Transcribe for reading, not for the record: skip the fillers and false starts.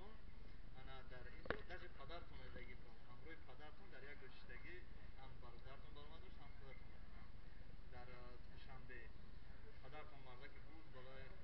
Худатон ана дар ин ҷо даже падартон эдагӣ буданд, ҳамроҳи падартон дар як ҷо шиштагӣ, ҳам бародартон баромад дошт, ҳам худатон дар Душанбе. Падартон мардаке буд, балои